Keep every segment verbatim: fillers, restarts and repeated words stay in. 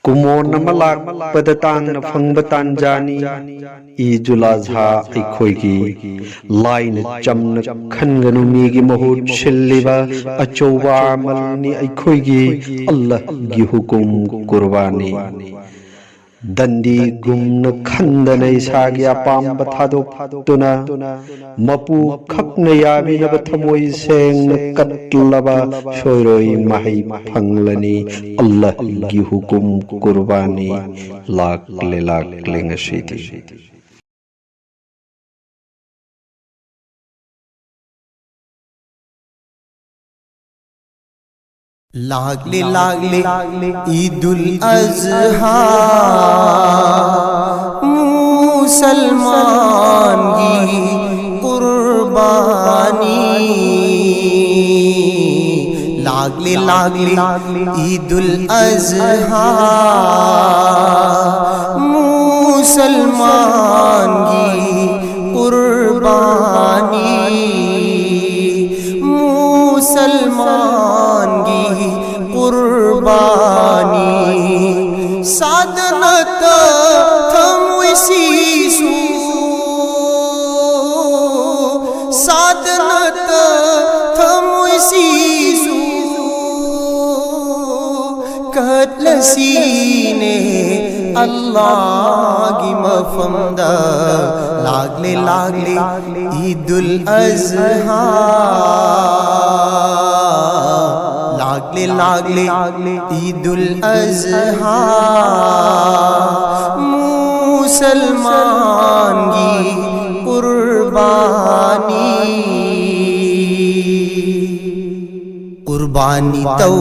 ꯀꯨꯃꯣꯟ ꯑꯃ ꯂꯥꯛꯄꯗ ꯇꯥꯡꯅ ꯐꯪꯕ ꯇꯥꯟꯖꯥꯅꯤ꯫ ꯏꯗꯨꯜ ꯑꯖꯍꯥ ꯑꯩꯈꯣꯏꯒꯤ꯫ ꯂꯥꯏꯅ ꯆꯝꯅ ꯈꯟꯒꯅꯨ, ꯃꯤꯒꯤ ꯃꯍꯨꯠ ꯁꯤꯜꯂꯤꯕ ꯑꯆꯧꯕ ꯑꯃꯜꯅꯤ ꯑꯩꯈꯣꯏꯒꯤ꯫ ꯑꯜꯂꯥꯍꯒꯤ ꯍꯨꯀꯨꯝ ꯀꯨꯔꯕꯥꯅꯤ꯫ ꯗꯟꯗꯤꯒꯨꯝꯅ ꯈꯟꯗꯅ ꯏꯁꯥꯒꯤ ꯑꯄꯥꯝꯕ ꯊꯥꯗꯣꯛꯇꯨꯅ ꯃꯄꯨ ꯈꯛꯅ ꯌꯥꯕꯤꯅꯕ ꯊꯃꯣꯏ ꯁꯦꯡꯅ ꯀꯠꯂꯕ ꯁꯣꯏꯔꯣꯏ ꯃꯍꯩ ꯐꯪꯂꯅꯤ꯫ ꯑꯜꯂꯥꯍꯒꯤ ꯍꯨꯀꯨꯝ ꯀꯨꯔꯕꯥꯅꯤ꯫ ꯂꯥꯛꯂꯦ, ꯂꯥꯛꯂꯦ ꯉꯁꯤꯗꯤ꯫ ꯂꯥꯛꯂꯦ, ꯂꯥꯛꯂꯦ ꯏꯗꯨꯜ ꯑꯖꯍꯥ, ꯃꯨꯁꯜꯃꯥꯟꯒꯤ ꯀꯨꯔꯕꯥꯅꯤ꯫ ꯂꯥꯛꯂꯦ, ꯂꯥꯛꯂꯦ ꯏꯗꯨꯜ ꯑꯖꯍꯥ, ꯃꯨꯁꯜꯃꯥꯟꯒꯤ ꯀꯨꯔꯕꯥꯅꯤ, ꯃꯨꯁꯜꯃꯥꯟꯒꯤ ꯀꯨꯔꯕꯥꯅꯤ꯫ ꯁꯥꯗꯅꯇ ꯊꯝꯃꯣꯏꯁꯤꯁꯨ, ꯁꯥꯗꯅꯇ ꯊꯝꯃꯣꯏꯁꯤꯁꯨ ꯀꯠꯂꯁꯤꯅꯦ ꯑꯜꯂꯥꯍꯒꯤ ꯃꯐꯝꯗ꯫ ꯂꯥꯛꯂꯦ, ꯂꯥꯛꯂꯦ ꯏꯗꯨꯜ ꯑꯖꯍꯥ, ꯂꯥꯛꯂꯦ, ꯂꯥꯛꯂꯦ ꯏꯗꯨꯜ ꯑꯖꯍꯥ, ꯃꯨꯁꯜꯃꯥꯟꯒꯤ ꯀꯨꯔꯕꯥꯅꯤ꯫ ꯀꯨꯔꯕꯥꯅꯤ ꯇꯧ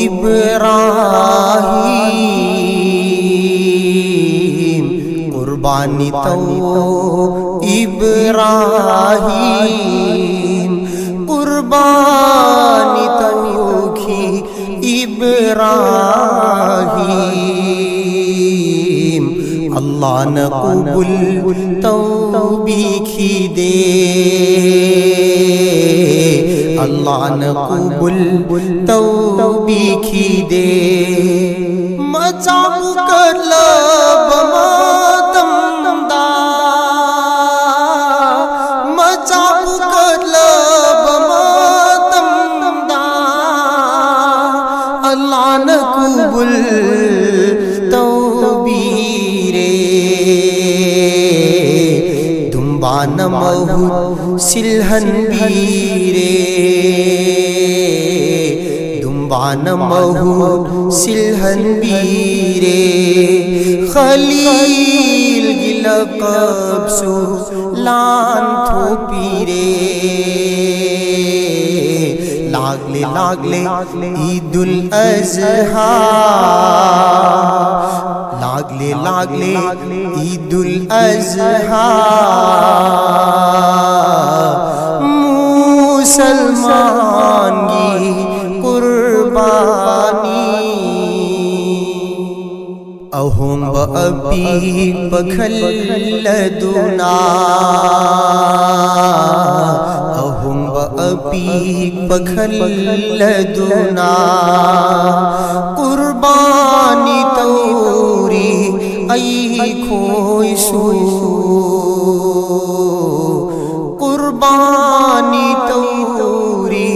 ꯏꯕ꯭ꯔꯥꯍꯤꯝ, ꯀꯨꯔꯕꯥꯅꯤ ꯇꯧ ꯏꯕ꯭ꯔꯥꯍꯤꯝ, ꯀꯨꯔꯕꯥꯅꯤ ꯇꯧꯈꯤ ꯏꯕ꯭ꯔꯥꯍꯤꯝ꯫ ꯑꯜꯂꯥꯍꯅ ꯀꯨꯕꯨꯜ ꯇꯧꯕꯤꯈꯤꯗꯦ, ꯑꯜꯂꯥꯍꯅ ꯀꯨꯕꯨꯜ ꯇꯧꯕꯤꯈꯤꯗꯦ꯫ ꯆꯥꯕꯨ ꯀꯠꯂꯕ ꯃꯇꯝꯗ, ꯃꯆꯥꯕꯨ ꯀꯠꯂꯕ ꯃꯇꯝꯗ, ꯑꯜꯂꯥꯅ ꯀꯨꯕꯨꯜ ꯇꯧꯕꯤꯔꯦ꯫ ꯗꯨꯝꯕꯥꯅ ꯃꯍꯨꯠ ꯁꯤꯜꯍꯟꯕꯤꯔꯦ꯫ ꯗꯨꯝꯕꯥꯅ ꯃꯍꯨꯠ ꯁꯤꯜꯍꯟꯕꯤꯔꯦ꯫ ꯈꯂꯤꯜꯒꯤ ꯂꯀꯕꯁꯨ ꯂꯥꯟꯊꯣꯛꯄꯤꯔꯦ꯫ ꯂꯥꯛꯂꯦ, ꯂꯥꯛꯂꯦ, ꯏꯗꯨꯜ ꯑꯖꯍꯥ꯫ ꯂꯥꯛꯂꯦ, ꯂꯥꯛꯂꯦ, ꯏꯗꯨꯜ ꯑꯖꯍꯥ꯫ ꯃꯨꯁꯜꯃꯥꯟꯒꯤ ꯀꯨꯔꯕꯥꯅꯤ꯫ ꯑꯍꯣꯡꯕ ꯑꯄꯤꯛꯄ ꯈꯜꯂꯗꯨꯅ, ꯑꯍꯣꯡꯕ ꯑꯄꯤꯛꯄ ꯈꯜꯂꯗꯨꯅ, ꯀꯨꯔꯕꯥꯅꯤ ꯇꯧꯔꯤ ꯑꯩꯈꯣꯏꯁꯨ꯫ ꯀꯨꯔꯕꯥꯅꯤ ꯇꯧꯔꯤ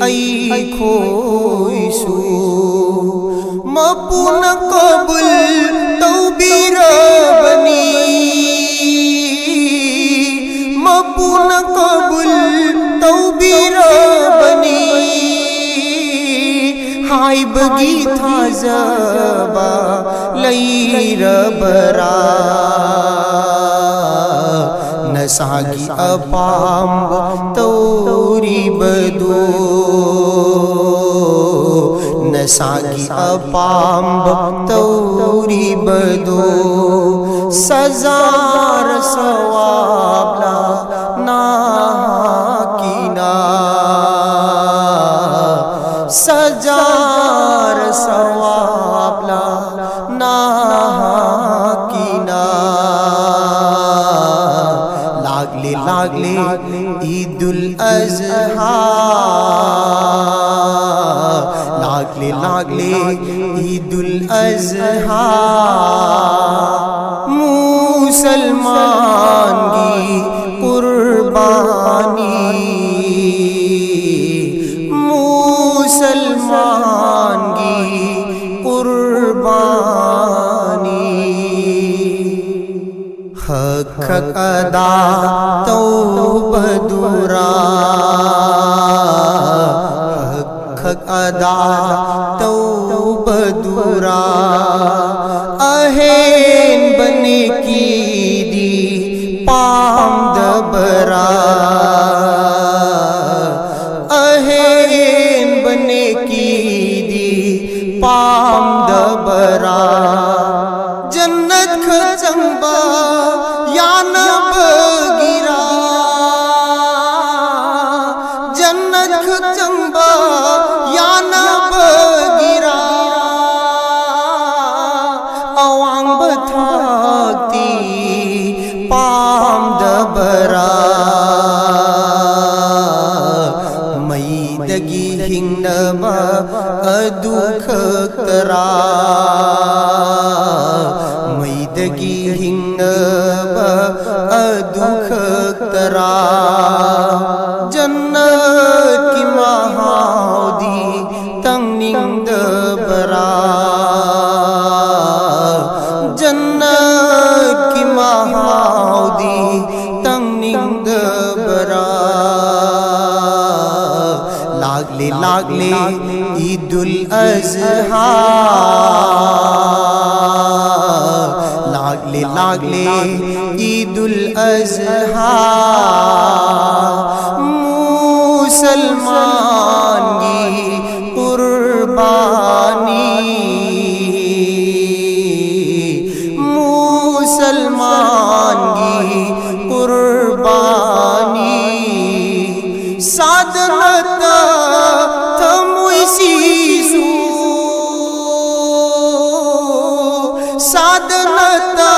ꯑꯩꯈꯣꯏꯁꯨ꯫ ꯃꯄꯨꯅ ꯀꯕꯨꯜ ꯇꯧꯕꯤꯔꯕꯅꯤ꯫ ꯃꯄꯨꯅ ꯀꯕꯨꯜ ꯇꯧꯕꯤꯔꯕꯅꯤ꯫ ꯍꯥꯏꯕꯒꯤ ꯊꯥꯖꯕ ꯂꯩꯔꯕꯔꯥ? ꯅꯁꯥꯒꯤ ꯑꯄꯥꯝꯕ ꯇꯧꯔꯤꯕꯗꯨ, ꯅꯁꯥꯒꯤ ꯑꯄꯥꯝꯕ ꯇꯧꯔꯤꯕꯗꯨ, ꯁꯖꯥꯔ ꯁꯋꯥꯕꯂ ꯅꯍꯥꯛꯀꯤꯅ꯫ ꯁꯖꯥꯔ ꯁꯋꯥꯕꯂ ꯅꯍꯥꯛꯀꯤꯅ꯫ ꯂꯥꯛꯂꯦ, ꯂꯥꯛꯂꯦ, ꯏꯗꯨꯜ ꯑꯖꯍꯥ꯫ ꯂꯥꯛꯂꯦ, ꯂꯥꯛꯂꯦ, ꯏꯗꯨꯜ ꯑꯖꯍꯥ, ꯃꯨꯁꯜꯃꯥꯟꯒꯤ ꯀꯨꯔꯕꯥꯅꯤ, ꯃꯨꯁꯜꯃꯥꯟꯒꯤ ꯀꯨꯔꯕꯥꯅꯤ꯫ ꯍꯛ ꯍꯛ ꯑꯗꯥ ꯇꯧꯕꯗꯨꯔꯥ, ꯍꯛ ꯍꯛ ꯑꯗꯥ ꯇꯧꯕꯗꯨꯔꯥ, ꯑꯍꯦꯟꯕ ꯅꯦꯀꯤꯗꯤ ꯄꯥꯝꯗꯕꯔꯥ, ꯑꯍꯦꯟꯕ ꯅꯦꯀꯤꯗꯤ ꯄꯥꯝꯗꯕꯔꯥ꯫ ꯖꯟꯅꯠ ꯈꯛ ꯆꯪꯕ ꯌꯥꯅꯕꯒꯤꯔꯥ, ꯖꯟꯅꯠ ꯈꯛ ꯆꯪꯕ ꯌꯥꯅꯕꯒꯤꯔꯥ, ꯑꯋꯥꯡꯕ ꯊꯥꯛꯇꯤ ꯄꯥꯝꯗꯕꯔꯥ꯫ ꯃꯩꯗꯒꯤ ꯍꯤꯡꯅꯕ ꯑꯗꯨ ꯈꯛꯇꯔꯥ, ꯃꯩꯗꯒꯤ ꯍꯤꯡꯅꯕ ꯑꯗꯨ ꯈꯛꯇꯔꯥ, ꯖꯟꯅꯠꯀꯤ ꯃꯍꯥꯎꯗꯤ ꯇꯪꯅꯤꯡꯗꯕꯔꯥ, ꯖꯟꯅꯠꯀꯤ ꯃꯍꯥꯎꯗꯤ ꯇꯪꯅꯤꯡꯗꯕꯔꯥ꯫ ꯂꯥꯛꯂꯦ ꯂꯥꯛꯂꯦ ꯏꯗꯨꯜ ꯑꯖꯍꯥ, ꯂꯥꯛꯂꯦ ꯂꯥꯛꯂꯦ ꯏꯗꯨꯜ ꯑꯖꯍꯥ, ꯃꯨꯁꯜꯃꯥꯟꯒꯤ ꯀꯨꯔꯕꯥꯅꯤ, ꯃꯨꯁꯜꯃꯥꯟꯒꯤ ꯀꯨꯔꯕꯥꯅꯤ꯫ ꯁꯥꯗꯅꯇ ꯊꯃꯣꯏꯁꯤꯁꯨ, ꯁꯥꯗꯅꯇ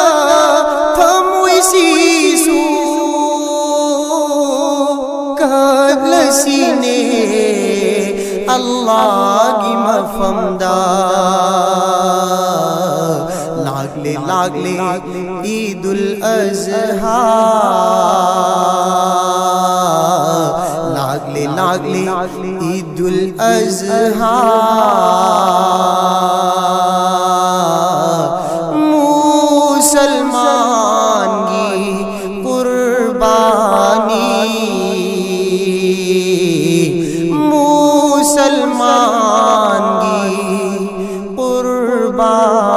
ꯊꯃꯣꯏꯁꯤꯁꯨ ꯀꯠꯂꯁꯤꯅꯦ ꯑꯜꯂꯥꯒꯤ ꯃꯐꯝꯗ꯫ ꯂꯥꯛꯂꯦ ꯏꯗꯨꯜ ꯑꯖꯍꯥ, ꯂꯥꯛꯂꯦ ꯂꯥꯛꯂꯦ ꯏꯗꯨꯜ ꯑꯖꯍꯥ, ꯃꯨꯁꯜꯃꯥꯟꯒꯤ ꯀꯨꯔꯕꯥꯅꯤ, ꯃꯨꯁꯜꯃꯥꯟꯒꯤ ꯀꯨꯔꯕꯥꯅꯤ꯫